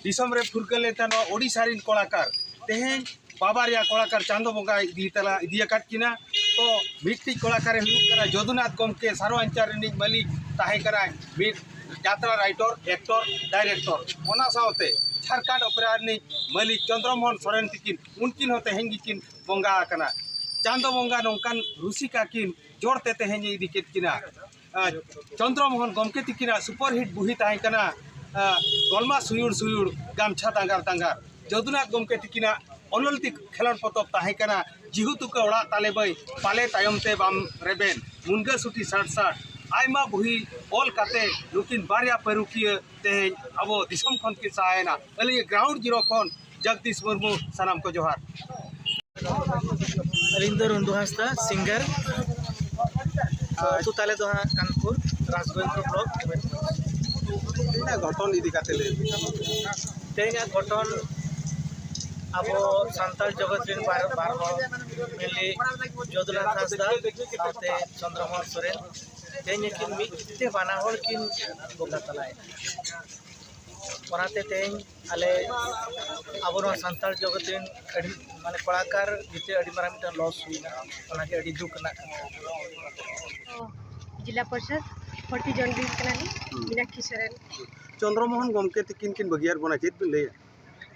ᱫᱤᱥᱚᱢ ᱨᱮ ᱯᱷᱩᱨᱜᱟᱹᱞ ᱞᱮᱱ ᱛᱟᱦᱮᱱ ᱱᱚᱣᱟ ᱳᱰᱤᱥᱟ ᱨᱤᱱ ᱠᱚᱞᱟᱠᱟᱨ, ᱛᱮᱦᱮᱧ ᱵᱟᱵᱟ ᱨᱮᱭᱟᱜ ᱠᱚᱞᱟᱠᱟᱨ ᱪᱟᱸᱫᱚ ᱵᱚᱸᱜᱟᱭ ᱤᱫᱤ ᱛᱟᱞᱟ, ᱤᱫᱤ ᱟᱠᱟᱫ ᱠᱤᱱᱟ᱾ ᱛᱚ ᱢᱤᱫᱴᱤᱡ ᱠᱚᱞᱟᱠᱟᱨᱮ ᱦᱩᱭᱩᱜ ᱠᱟᱱᱟ ᱡᱚᱫᱩᱱᱟᱛᱷ ᱜᱚᱢᱠᱮ, ᱥᱟᱨᱚ ᱟᱧᱪᱟᱨ ᱨᱤᱱᱤᱡ ᱢᱟᱹᱞᱤᱠ ᱛᱟᱦᱮᱸ ᱠᱟᱱᱟᱭ, ᱢᱤᱫ ᱡᱟᱛᱨᱟ ᱨᱟᱭᱴᱚᱨ, ᱮᱠᱴᱚᱨ, ᱰᱟᱭᱨᱮᱠᱴᱚᱨ᱾ ᱚᱱᱟ ᱥᱟᱶᱛᱮ ᱡᱷᱟᱲᱠᱷᱚᱸᱰ ᱚᱯᱮᱨᱟ ᱨᱤᱱᱤᱡ ᱢᱟᱹᱞᱤᱠ ᱪᱚᱱᱫᱨᱚ ᱢᱳᱦᱚᱱ ᱥᱚᱨᱮᱱ ᱛᱤᱠᱤᱱ, ᱩᱱᱠᱤᱱ ᱦᱚᱸ ᱛᱮᱦᱮᱧ ᱜᱮᱠᱤᱱ ᱵᱚᱸᱜᱟ ᱟᱠᱟᱱᱟ᱾ ᱪᱟᱸᱫᱚ ᱵᱚᱸᱜᱟ ᱱᱚᱝᱠᱟᱱ ᱨᱩᱥᱤᱠᱟ ᱠᱤᱱ ᱡᱳᱨ ᱛᱮ ᱛᱮᱦᱮᱧ ᱮ ᱤᱫᱤ ᱠᱮᱫ ᱠᱤᱱᱟ᱾ ᱟᱨ ᱪᱚᱱᱫᱨᱚ ᱢᱳᱦᱚᱱ ᱜᱚᱢᱠᱮ ᱛᱤᱠᱤᱱᱟᱜ ᱥᱩᱯᱟᱨᱦᱤᱴ ᱵᱩᱦᱤ ᱛᱟᱦᱮᱸ ᱠᱟᱱᱟ, ᱟᱨ ᱜᱚᱞᱢᱟ ᱥᱩᱭᱩᱲ ᱥᱩᱭᱩᱲ ᱜᱟᱢᱪᱷᱟ ᱫᱟᱸᱜᱟᱨ ᱫᱟᱸᱜᱟᱨ᱾ ᱡᱚᱫᱩᱱᱟᱛᱷ ᱜᱚᱢᱠᱮ ᱛᱤᱠᱤᱱᱟᱜ ᱚᱱᱚᱞ ᱛᱤ ᱠᱷᱮᱞᱳᱰ ᱯᱚᱛᱚᱵ ᱛᱟᱦᱮᱸ ᱠᱟᱱᱟ, ᱡᱤᱦᱩ ᱛᱩᱠᱟᱹ ᱚᱲᱟᱜ ᱛᱟᱞᱮ ᱵᱟᱹᱭ, ᱯᱟᱞᱮ ᱛᱟᱭᱚᱢ ᱛᱮ ᱵᱟᱢ ᱨᱮᱵᱮᱱ, ᱢᱩᱱᱜᱟᱹ ᱥᱩᱴᱤ ᱥᱟᱴ ᱥᱟᱴ᱾ ᱟᱭᱢᱟ ᱵᱩᱦᱤ ᱚᱞ ᱠᱟᱛᱮ ᱱᱩᱠᱤᱱ ᱵᱟᱨᱭᱟ ᱯᱟᱹᱨᱩᱠᱷᱤᱭᱟᱹ ᱛᱮᱦᱮᱧ ᱟᱵᱚ ᱫᱤᱥᱚᱢ ᱠᱷᱚᱱ ᱠᱤᱱ ᱥᱟᱦᱟᱭᱮᱱᱟ᱾ ᱟᱹᱞᱤᱧ ᱜᱨᱟᱣᱩᱱᱰ ᱡᱤᱨᱳ ᱠᱷᱚᱱ ᱡᱚᱜᱽᱫᱤᱥ ᱢᱩᱨᱢᱩ, ᱥᱟᱱᱟᱢ ᱠᱚ ᱡᱚᱦᱟᱨ᱾ ᱟᱹᱞᱤᱧ ᱫᱚ ᱨᱩᱱᱰᱩ ᱦᱟᱸᱥᱫᱟ, ᱥᱤᱝᱜᱟᱨ᱾ ᱟᱹᱛᱩ ᱛᱟᱞᱮ ᱫᱚ ᱦᱟᱸᱜ ᱠᱟᱱᱯᱩᱨ, ᱨᱟᱡᱽᱜᱳᱵᱤᱱᱫᱯᱩᱨ ᱵᱞᱚᱠ᱾ ᱛᱮᱦᱮᱧᱟᱜ ᱜᱷᱚᱴᱚᱱ ᱤᱫᱤ ᱠᱟᱛᱮ ᱞᱟᱹᱭ ᱵᱤᱱ᱾ ᱛᱮᱦᱮᱧᱟᱜ ᱜᱷᱚᱴᱚᱱ ᱟᱵᱚ ᱥᱟᱱᱛᱟᱲ ᱡᱚᱜᱚᱛ ᱨᱮᱱ ᱵᱟᱨ, ᱵᱟᱨ ᱦᱚᱲ, mainly ᱡᱚᱫᱩᱱᱟᱛᱷ ᱦᱟᱸᱥᱫᱟ ᱥᱟᱶᱛᱮ ᱪᱚᱱᱫᱨᱚᱢᱳᱦᱚᱱ ᱥᱚᱨᱮᱱ, ᱛᱮᱦᱮᱧ ᱟᱹᱠᱤᱱ ᱢᱤᱫ ᱛᱮ ᱵᱟᱱᱟ ᱦᱚᱲ ᱠᱤᱱ ᱵᱚᱸᱜᱟ ᱛᱟᱞᱟᱭᱮᱱᱟ᱾ ᱚᱱᱟᱛᱮ ᱛᱮᱦᱮᱧ ᱟᱞᱮ ᱟᱵᱚ ᱱᱚᱣᱟ ᱥᱟᱱᱛᱟᱲ ᱡᱚᱜᱚᱛ ᱨᱮᱱ ᱟᱹᱰᱤ, ᱢᱟᱱᱮ, ᱠᱚᱲᱟᱠᱟᱨ ᱵᱷᱤᱛᱨᱤ ᱟᱹᱰᱤ ᱢᱟᱨᱟᱝ ᱢᱤᱫᱴᱟᱝ ᱞᱚᱥ ᱦᱩᱭᱱᱟ, ᱚᱱᱟᱜᱮ ᱟᱹᱰᱤ ᱫᱩᱠ ᱨᱮᱱᱟᱜ ᱠᱟᱛᱷᱟ᱾ ᱡᱮᱞᱟ ᱯᱚᱨᱤᱥᱚᱫ ᱯᱷᱳᱨᱴᱤ ᱡᱚᱱ ᱨᱤᱱ ᱠᱟᱱᱟᱞᱤᱧ᱾ ᱦᱩᱸ᱾ ᱢᱤᱱᱟᱠᱠᱷᱤ ᱥᱚᱨᱮᱱ᱾ ᱪᱚᱱᱫᱨᱚ ᱢᱳᱦᱚᱱ ᱜᱚᱢᱠᱮ ᱛᱤᱠᱤᱱ ᱠᱤᱱ ᱵᱟᱹᱜᱤᱭᱟᱫ ᱵᱚᱱᱟ, ᱪᱮᱫ ᱵᱤᱱ ᱞᱟᱹᱭᱟ?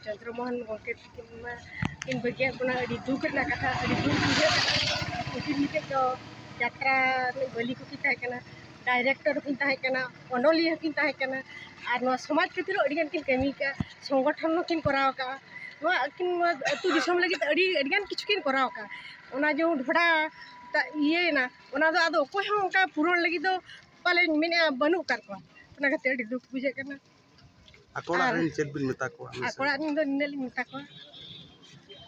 ᱪᱚᱱᱫᱨᱚ ᱢᱳᱦᱚᱱ ᱜᱚᱢᱠᱮ ᱛᱤᱠᱤᱱ ᱢᱟ ᱠᱤᱱ ᱵᱟᱹᱜᱤᱭᱟᱫ ᱵᱚᱱᱟ, ᱟᱹᱰᱤ ᱫᱩᱠ ᱨᱮᱱᱟᱜ ᱠᱟᱛᱷᱟ, ᱟᱹᱰᱤ ᱫᱩᱠ ᱵᱩᱡᱷᱟᱹᱜ ᱠᱟᱱᱟ᱾ ᱩᱱᱠᱤᱱ ᱢᱤᱫᱴᱮᱡ ᱫᱚ ᱡᱟᱛᱨᱟ ᱨᱤᱱᱤᱡ ᱵᱟᱹᱞᱤ ᱠᱚᱠᱤᱱ ᱛᱟᱦᱮᱸ ᱠᱟᱱᱟ, ᱰᱟᱭᱨᱮᱠᱴᱚᱨ ᱦᱚᱸᱠᱤᱱ ᱛᱟᱦᱮᱸ ᱠᱟᱱᱟ, ᱚᱱᱚᱞᱤᱭᱟᱹ ᱦᱚᱸᱠᱤᱱ ᱛᱟᱦᱮᱸ ᱠᱟᱱᱟ, ᱟᱨ ᱱᱚᱣᱟ ᱥᱚᱢᱟᱡᱽ ᱠᱷᱟᱹᱛᱤᱨ ᱦᱚᱸ ᱟᱹᱰᱤ ᱜᱟᱱ ᱠᱤᱱ ᱠᱟᱹᱢᱤ ᱠᱟᱜᱼᱟ, ᱥᱚᱝᱜᱚᱴᱷᱚᱱ ᱦᱚᱸᱠᱤᱱ ᱠᱚᱨᱟᱣ ᱠᱟᱜᱼᱟ᱾ ᱱᱚᱣᱟ ᱟᱹᱠᱤᱱ ᱱᱚᱣᱟ ᱟᱹᱛᱩ ᱫᱤᱥᱚᱢ ᱞᱟᱹᱜᱤᱫ ᱟᱹᱰᱤ, ᱟᱹᱰᱤ ᱜᱟᱱ ᱠᱤᱪᱷᱩ ᱠᱤᱱ ᱠᱚᱨᱟᱣ ᱠᱟᱜᱼᱟ᱾ ᱚᱱᱟ ᱡᱮ ᱰᱷᱚᱰᱟ ᱴᱟᱜ ᱤᱭᱟᱹᱭᱮᱱᱟ, ᱚᱱᱟ ᱫᱚ ᱟᱫᱚ ᱚᱠᱚᱭ ᱦᱚᱸ ᱚᱱᱠᱟ ᱯᱩᱨᱚᱱ ᱞᱟᱹᱜᱤᱫ ᱫᱚ ᱯᱟᱞᱮᱧ ᱢᱮᱱᱮᱫᱼᱟ ᱵᱟᱹᱱᱩᱜ ᱟᱠᱟᱫ ᱠᱚᱣᱟ᱾ ᱚᱱᱟ ᱠᱷᱟᱹᱛᱤᱨ ᱟᱹᱰᱤ ᱫᱩᱠ ᱵᱩᱡᱷᱟᱹᱜ ᱠᱟᱱᱟ᱾ ᱟᱠᱚ ᱚᱲᱟᱜ ᱟᱨ ᱨᱮᱱ ᱪᱮᱫ ᱵᱤᱱ ᱢᱮᱛᱟ ᱠᱚᱣᱟ? ᱟᱠᱚ ᱚᱲᱟᱜ ᱨᱮᱱ ᱫᱚ ᱱᱤᱱᱟᱹᱜ ᱞᱤᱧ ᱢᱮᱛᱟ ᱠᱚᱣᱟ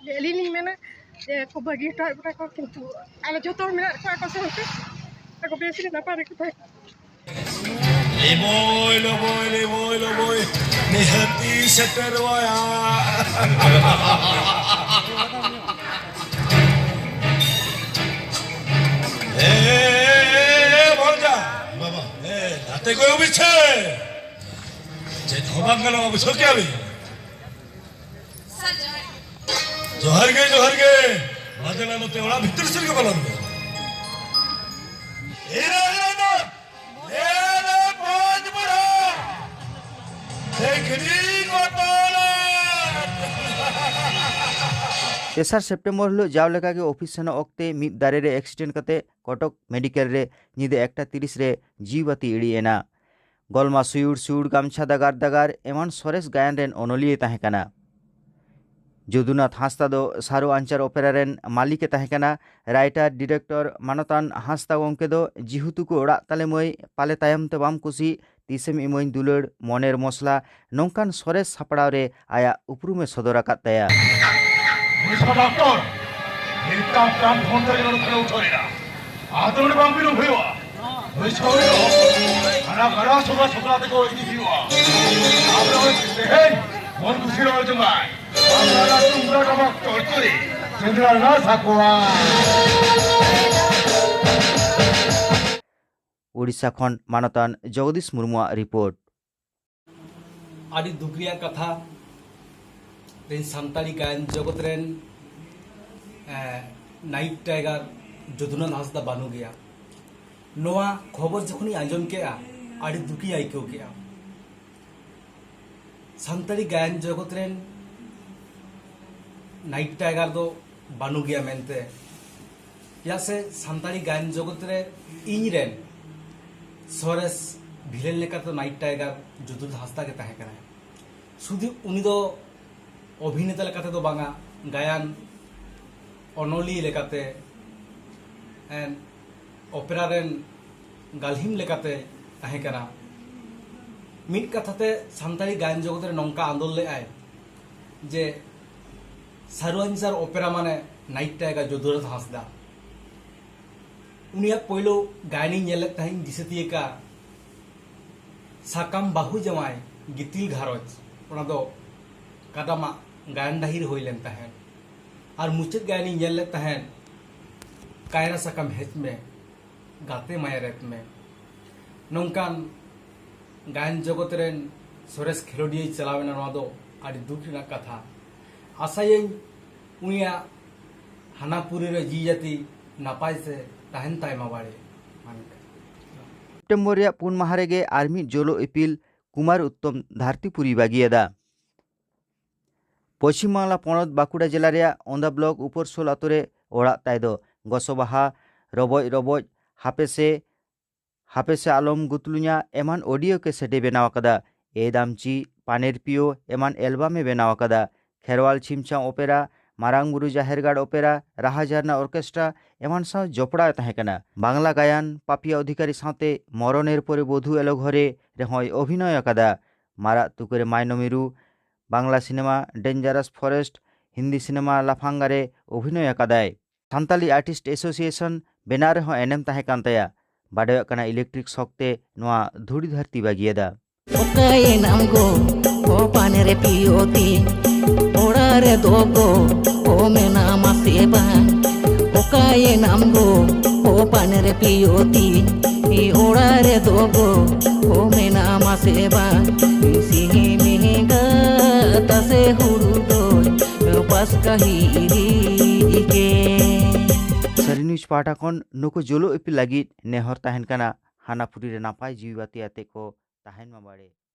ᱡᱮ ᱟᱹᱞᱤᱧ ᱞᱤᱧ ᱢᱮᱱᱟ ᱡᱮ ᱠᱚ ᱵᱟᱹᱜᱤ ᱦᱚᱴᱚ ᱟᱫ ᱵᱚᱱᱟ ᱠᱚ, ᱠᱤᱱᱛᱩ ᱟᱞᱮ ᱡᱚᱛᱚ ᱦᱚᱲ ᱢᱮᱱᱟᱜ ᱠᱚᱣᱟ ᱟᱠᱚ ᱥᱟᱶᱛᱮ, ᱟᱠᱚ ᱵᱮᱥ ᱨᱮ ᱱᱟᱯᱟᱭ ᱨᱮᱠᱚ ᱛᱟᱦᱮᱸ ᱠᱚᱜ᱾ ᱞᱤᱵᱚᱭ, ᱞᱚᱵᱚᱭ, ᱞᱤᱵᱚᱭ, ᱞᱚᱵᱚᱭ, ᱱᱤᱦᱟᱹᱛᱤ ᱥᱮᱴᱮᱨᱚᱜᱼᱟ᱾ ᱮ ᱵᱷᱚᱡᱟ, ᱵᱟᱵᱟ, ᱮ ᱱᱟᱛᱮ ᱠᱚᱭᱚᱜ ᱵᱤᱱ ᱥᱮ᱾ ᱪᱮᱫ ᱦᱚᱸ ᱵᱟᱝ ᱜᱟᱱᱚᱜᱼᱟ, ᱵᱩᱡᱷᱟᱹᱣ ᱠᱮᱜᱼᱟ ᱵᱤᱱ? ᱡᱚᱦᱟᱨ ᱜᱮ, ᱡᱚᱦᱟᱨ ᱜᱮ᱾ ᱢᱟ ᱫᱮᱞᱟ ᱱᱚᱛᱮ ᱚᱲᱟᱜ ᱵᱷᱤᱛᱤᱨ ᱥᱮᱫ ᱜᱮ ᱵᱚᱞᱚᱱ ᱢᱮ᱾ ᱮᱨᱟ, ᱮᱨᱟ, ᱮᱨᱟ᱾ ᱮᱨᱟ, ᱯᱟᱸᱪ ᱵᱟᱲᱟ᱾ ᱮᱠᱷᱱᱤ ᱜᱚᱛᱚᱞᱟ᱾ ᱛᱮᱥᱟᱨ ᱥᱮᱯᱴᱮᱢᱵᱚᱨ ᱦᱤᱞᱚᱜ ᱡᱟᱣ ᱞᱮᱠᱟᱜᱮ ᱚᱯᱷᱤᱥ ᱥᱮᱱᱚᱜ ᱚᱠᱛᱮ ᱢᱤᱫ ᱫᱟᱨᱮ ᱨᱮ ᱮᱠᱥᱤᱰᱮᱱᱴ ᱠᱟᱛᱮ ᱠᱚᱴᱚᱠ ᱢᱮᱰᱤᱠᱮᱞ ᱨᱮ ᱧᱤᱫᱟᱹ ᱮᱠᱴᱟ ᱛᱤᱨᱤᱥ ᱨᱮ ᱡᱤᱣᱤ ᱵᱟᱹᱛᱤ ᱤᱲᱤᱡ ᱮᱱᱟ᱾ ᱜᱚᱞᱢᱟ ᱥᱩᱭᱩᱲ ᱥᱩᱭᱩᱲ ᱜᱟᱢᱪᱷᱟ ᱫᱟᱜᱟᱨ ᱫᱟᱜᱟᱨ ᱮᱢᱟᱱ ᱥᱚᱨᱮᱥ ᱜᱟᱭᱟᱱ ᱨᱮᱱ ᱚᱱᱚᱞᱤᱭᱟᱹᱭ ᱛᱟᱦᱮᱸ ᱠᱟᱱᱟ᱾ ᱡᱚᱫᱩᱱᱟᱛᱷ ᱦᱟᱸᱥᱫᱟ ᱫᱚ ᱥᱟᱨᱚ ᱟᱧᱪᱟᱨ ᱚᱯᱮᱨᱟ ᱨᱮᱱ ᱢᱟᱹᱞᱤᱠᱮ ᱛᱟᱦᱮᱸ ᱠᱟᱱᱟ᱾ ᱨᱟᱭᱴᱟᱨ, ᱰᱤᱨᱮᱠᱴᱚᱨ ᱢᱟᱱᱚᱛᱟᱱ ᱦᱟᱸᱥᱫᱟ ᱜᱚᱢᱠᱮ ᱫᱚ ᱡᱤᱦᱩᱛᱩ ᱠᱚ ᱚᱲᱟᱜ ᱛᱟᱞᱮ ᱢᱟᱹᱭ, ᱯᱟᱞᱮ ᱛᱟᱭᱚᱢ ᱛᱮ ᱵᱟᱢ ᱠᱩᱥᱤ, ᱛᱤᱥᱮᱢ ᱤᱢᱟᱹᱧ ᱫᱩᱞᱟᱹᱲ, ᱢᱚᱱᱮᱨ ᱢᱚᱥᱞᱟ ᱱᱚᱝᱠᱟᱱ ᱥᱚᱨᱮᱥ ᱥᱟᱯᱲᱟᱣ ᱨᱮ ᱟᱭᱟᱜ ᱩᱯᱨᱩᱢᱮ ᱥᱚᱫᱚᱨ ᱟᱠᱟᱫ ᱛᱟᱭᱟ᱾ ᱵᱩᱡᱷᱟᱹᱣ ᱰᱟᱠᱛᱚᱨ, ᱢᱤᱫᱴᱟᱝ ᱯᱨᱟᱱ ᱯᱷᱳᱱ ᱛᱮᱜᱮ ᱱᱚᱰᱮ ᱠᱷᱚᱱᱮ ᱩᱴᱷᱟᱹᱣ ᱮᱱᱟ᱾ ᱟᱫᱚ ᱱᱚᱰᱮ ᱵᱟᱝ ᱵᱤᱞᱚᱢ ᱦᱩᱭᱩᱜᱼᱟ᱾ ᱵᱩᱡᱷᱟᱹᱣ ᱦᱩᱭᱩᱜᱼᱟ᱾ ᱦᱟᱱᱟ ᱜᱟᱰᱟ ᱥᱚᱵᱟ ᱥᱚᱵᱟ ᱛᱮᱠᱚ ᱤᱫᱤ ᱦᱩᱭᱩᱜᱼᱟ᱾ ᱟᱵᱚ ᱛᱮᱦᱮᱧ ᱢᱚᱱ ᱠᱩᱥᱤ ᱨᱚᱲ ᱡᱚᱝᱟᱭ᱾ ᱟᱯᱱᱟᱨᱟᱜ ᱛᱩᱢᱫᱟᱜ ᱴᱟᱢᱟᱠ ᱪᱚᱲᱪᱚᱲᱤ ᱥᱮᱸᱫᱽᱨᱟ ᱨᱮᱱᱟᱜ ᱥᱟᱠᱣᱟ᱾ ᱳᱰᱤᱥᱟ ᱠᱷᱚᱱ ᱢᱟᱱᱚᱛᱟᱱ ᱡᱚᱜᱚᱫᱤᱥ ᱢᱩᱨᱢᱩᱣᱟᱜ ᱨᱤᱯᱳᱨᱴ᱾ ᱟᱹᱰᱤ ᱫᱩᱠ ᱨᱮᱭᱟᱜ ᱠᱟᱛᱷᱟ, ᱛᱮᱦᱮᱧ ᱥᱟᱱᱛᱟᱲᱤ ᱜᱟᱭᱟᱱ ᱡᱚᱜᱚᱛ ᱨᱮᱱ, ᱮ, ᱱᱟᱭᱤᱴ ᱴᱟᱭᱜᱟᱨ ᱡᱚᱫᱩᱱᱟᱛᱷ ᱦᱟᱸᱥᱫᱟ ᱵᱟᱹᱱᱩᱜ ᱜᱮᱭᱟ᱾ ᱱᱚᱣᱟ ᱠᱷᱚᱵᱚᱨ ᱡᱚᱠᱷᱚᱱᱤᱧ ᱟᱸᱡᱚᱢ ᱠᱮᱜᱼᱟ, ᱟᱹᱰᱤ ᱫᱩᱠᱤᱧ ᱟᱹᱭᱠᱟᱹᱣ ᱠᱮᱜᱼᱟ᱾ ᱥᱟᱱᱛᱟᱲᱤ ᱜᱟᱭᱟᱱ ᱡᱚᱜᱚᱛ ᱨᱮᱱ ᱱᱟᱭᱤᱴ ᱴᱟᱭᱜᱟᱨ ᱫᱚ ᱵᱟᱹᱱᱩᱜ ᱜᱮᱭᱟ ᱢᱮᱱᱛᱮ᱾ ᱪᱮᱫᱟᱜ ᱥᱮ ᱥᱟᱱᱛᱟᱲᱤ ᱜᱟᱭᱟᱱ ᱡᱚᱜᱚᱛ ᱨᱮ ᱤᱧ ᱨᱮᱱ ᱥᱚᱨᱮᱥ ᱵᱷᱤᱞᱮᱱ ᱞᱮᱠᱟᱛᱮ ᱱᱟᱭᱤᱴ ᱴᱟᱭᱜᱟᱨ ᱡᱚᱫᱩᱨᱟᱫᱷ ᱦᱟᱸᱥᱫᱟ ᱜᱮ ᱛᱟᱦᱮᱸ ᱠᱟᱱᱟᱭ᱾ ᱥᱩᱫᱷᱩ ᱩᱱᱤ ᱫᱚ ᱚᱵᱷᱤᱱᱮᱛᱟ ᱞᱮᱠᱟᱛᱮ ᱫᱚ ᱵᱟᱝᱟ, ᱜᱟᱭᱟᱱ ᱚᱱᱚᱞᱤᱭᱟᱹ ᱞᱮᱠᱟᱛᱮ, ᱮᱱ, ᱚᱯᱮᱨᱟ ᱨᱮᱱ ᱜᱟᱞᱦᱤᱢ ᱞᱮᱠᱟᱛᱮ ᱛᱟᱦᱮᱸ ᱠᱟᱱᱟ᱾ ᱢᱤᱫ ᱠᱟᱛᱷᱟ ᱛᱮ ᱥᱟᱱᱛᱟᱲᱤ ᱜᱟᱭᱟᱱ ᱡᱚᱜᱚᱛ ᱨᱮ ᱱᱚᱝᱠᱟ ᱟᱸᱫᱳᱲ ᱞᱮᱫᱟᱭ ᱡᱮ ᱥᱟᱨᱩ ᱟᱧᱪᱟᱨ ᱚᱯᱮᱨᱟ ᱢᱟᱱᱮ ᱱᱟᱭᱤᱴ ᱴᱟᱭᱜᱟᱨ ᱡᱚᱫᱩᱨᱟᱫᱷ ᱦᱟᱸᱥᱫᱟ᱾ ᱩᱱᱤᱭᱟᱜ ᱯᱳᱭᱞᱳ ᱜᱟᱭᱟᱱᱤᱧ ᱧᱮᱞ ᱞᱮᱫ ᱛᱟᱦᱮᱸᱫ ᱫᱤᱥᱟᱹ ᱛᱤᱭᱟᱹᱜᱟ ᱥᱟᱠᱟᱢ ᱵᱟᱹᱦᱩ ᱡᱟᱶᱟᱭ ᱜᱤᱛᱤᱞ ᱜᱷᱟᱨᱚᱸᱡᱽ, ᱚᱱᱟ ᱫᱚ ᱠᱟᱰᱟᱢᱟᱜ ᱜᱟᱭᱟᱱ ᱰᱟᱹᱦᱤ ᱨᱮ ᱦᱩᱭ ᱞᱮᱱ ᱛᱟᱦᱮᱸᱫ᱾ ᱟᱨ ᱢᱩᱪᱟᱹᱫ ᱜᱟᱭᱟᱱᱤᱧ ᱧᱮᱞ ᱞᱮᱫ ᱛᱟᱦᱮᱸᱫ ᱠᱟᱭᱨᱟ ᱥᱟᱠᱟᱢ ᱦᱮᱡ ᱢᱮ ᱜᱟᱛᱮ ᱢᱟᱭᱟ ᱨᱮᱫ ᱢᱮ᱾ ᱱᱚᱝᱠᱟᱱ ᱜᱟᱭᱟᱱ ᱡᱚᱜᱚᱛ ᱨᱮᱱ ᱥᱚᱨᱮᱥ ᱠᱷᱮᱞᱳᱰᱤᱭᱟᱹᱭ ᱪᱟᱞᱟᱣ ᱮᱱᱟ, ᱱᱚᱣᱟ ᱫᱚ ᱟᱹᱰᱤ ᱫᱩᱠ ᱨᱮᱱᱟᱜ ᱠᱟᱛᱷᱟ᱾ ᱟᱥᱟᱭᱟᱹᱧ ᱩᱱᱤᱭᱟᱜ ᱦᱟᱱᱟ ᱯᱩᱨᱤ ᱨᱮ ᱡᱤᱣᱤ ᱡᱟᱹᱛᱤ ᱱᱟᱯᱟᱭ ᱛᱮ ᱛᱟᱦᱮᱱ ᱛᱟᱭ ᱢᱟ ᱵᱟᱲᱮ᱾ ᱢᱟ ᱱᱤᱝᱠᱟ᱾ ᱥᱮᱯᱴᱮᱢᱵᱚᱨ ᱨᱮᱭᱟᱜ ᱯᱩᱱ ᱢᱟᱦᱟ ᱨᱮᱜᱮ ᱟᱨ ᱢᱤᱫ ᱡᱳᱞᱳ ᱤᱯᱤᱞ ᱠᱩᱢᱟᱨ ᱩᱛᱛᱚᱢ ᱫᱷᱟᱹᱨᱛᱤᱯᱩᱨᱤ ᱵᱟᱹᱜᱤᱭᱟᱫᱟ᱾ ᱯᱚᱪᱷᱤᱢ ᱵᱟᱝᱞᱟ ᱯᱚᱱᱚᱛ ᱵᱟᱸᱠᱩᱲᱟ ᱡᱮᱞᱟ ᱨᱮᱭᱟᱜ ᱚᱸᱫᱟ ᱵᱞᱚᱠ ᱩᱯᱚᱨᱥᱳᱞ ᱟᱛᱳ ᱨᱮ ᱚᱲᱟᱜ ᱛᱟᱭ ᱫᱚ᱾ ᱜᱚᱥᱚ ᱵᱟᱦᱟ, ᱨᱚᱵᱚᱡ ᱨᱚᱵᱚᱡ, ᱦᱟᱯᱮᱥᱮ, ᱦᱟᱯᱮᱥᱮ ᱟᱞᱚᱢ ᱜᱩᱛᱞᱩᱧᱟ ᱮᱢᱟᱱ ᱚᱰᱤᱭᱳ ᱠᱮᱥᱮᱴ ᱮ ᱵᱮᱱᱟᱣ ᱟᱠᱟᱫᱟ᱾ ᱮ ᱫᱟᱢᱪᱤ, ᱯᱟᱱᱮᱨ ᱯᱤᱭᱳ ᱮᱢᱟᱱ ᱮᱞᱵᱟᱢ ᱮ ᱵᱮᱱᱟᱣ ᱟᱠᱟᱫᱟ᱾ ᱠᱷᱮᱨᱣᱟᱞ ᱪᱷᱤᱢᱪᱷᱟᱢ ᱚᱯᱮᱨᱟ, ᱢᱟᱨᱟᱝ ᱵᱩᱨᱩ ᱡᱟᱦᱮᱨ ᱜᱟᱲ ᱚᱯᱮᱨᱟ, ᱨᱟᱦᱟ ᱡᱷᱟᱨᱱᱟ ᱚᱨᱠᱮᱥᱴᱨᱟ ᱮᱢᱟᱱ ᱥᱟᱶ ᱡᱚᱯᱲᱟᱣ ᱮ ᱛᱟᱦᱮᱸ ᱠᱟᱱᱟ᱾ ᱵᱟᱝᱞᱟ ᱜᱟᱭᱟᱱ ᱯᱟᱯᱤᱭᱟ ᱚᱫᱷᱤᱠᱟᱨᱤ ᱥᱟᱶᱛᱮ ᱢᱚᱨᱚᱱᱮᱨ ᱯᱚᱨᱮ ᱵᱚᱫᱷᱩ ᱮᱞᱳ ᱜᱷᱚᱨᱮ ᱨᱮᱦᱚᱸᱭ ᱚᱵᱷᱤᱱᱚᱭ ᱟᱠᱟᱫᱟ᱾ ᱢᱟᱨᱟᱜ ᱛᱩᱠᱟᱹᱨᱮ ᱢᱟᱭᱱᱚᱢᱤᱨᱩ, Bangla cinema dangerous forest, Hindi cinema ᱞᱟᱯᱷᱟᱝᱜᱟ ᱨᱮ ᱚᱵᱷᱤᱱᱚᱭ ᱟᱠᱟᱫᱟᱭ᱾ ᱥᱟᱱᱛᱟᱞᱤ ᱟᱨᱴᱤᱥᱴ ᱮᱥᱳᱥᱤᱭᱮᱥᱚᱱ ᱵᱮᱱᱟᱣ ᱨᱮᱦᱚᱸ ᱮᱱᱮᱢ ᱛᱟᱦᱮᱸ ᱠᱟᱱ ᱛᱟᱭᱟ᱾ ᱵᱟᱰᱟᱭᱚᱜ ᱠᱟᱱᱟ ᱤᱞᱮᱠᱴᱨᱤᱠ ᱥᱚᱠ ᱛᱮ ᱱᱚᱣᱟ ᱫᱷᱩᱲᱤ ᱫᱷᱟᱹᱨᱛᱤ ᱵᱟᱹᱜᱤᱭᱟᱫᱟ᱾ ᱚᱠᱟᱭᱮᱱᱟᱢ ᱜᱚ, ᱦᱚᱯᱟᱱ ᱨᱮ ᱯᱤᱭᱳ ᱛᱤᱧ? ᱚᱲᱟᱜ ᱨᱮᱫᱚ ᱜᱚ, ᱦᱚ ᱢᱮᱱᱟᱢᱟ ᱥᱮ ᱵᱟᱝ? ᱚᱠᱟᱭᱮᱱᱟᱢ ᱜᱚ, ᱦᱚᱯᱟᱱ ᱨᱮ ᱯᱤᱭᱳ ᱛᱤᱧ? ᱚᱲᱟᱜ ᱨᱮᱫᱚ ᱜᱚ, ᱦᱚ ᱢᱮᱱᱟᱢᱟ ᱥᱮ ᱵᱟᱝ? ᱥᱤᱦᱤ ᱢᱤᱦᱤ ᱜᱟᱛᱟ ᱥᱮ ᱦᱩᱲᱩ ᱫᱚᱭ ᱯᱟᱥᱠᱟ ᱦᱤᱨᱤ ᱜᱮ᱾ ᱥᱟᱹᱨᱤ ᱱᱤᱭᱩᱡᱽ ᱯᱟᱦᱴᱟ ᱠᱷᱚᱱ ᱱᱩᱠᱩ ᱡᱩᱞᱩᱜ ᱤᱯᱤᱞ ᱞᱟᱹᱜᱤᱫ ᱱᱮᱦᱚᱨ ᱛᱟᱦᱮᱱ ᱠᱟᱱᱟ, ᱦᱟᱱᱟ ᱯᱩᱨᱤ ᱨᱮ ᱱᱟᱯᱟᱭ ᱡᱤᱣᱤ ᱵᱟᱹᱛᱤ ᱟᱛᱮ ᱠᱚ ᱛᱟᱦᱮᱱ ᱢᱟ ᱵᱟᱲᱮ᱾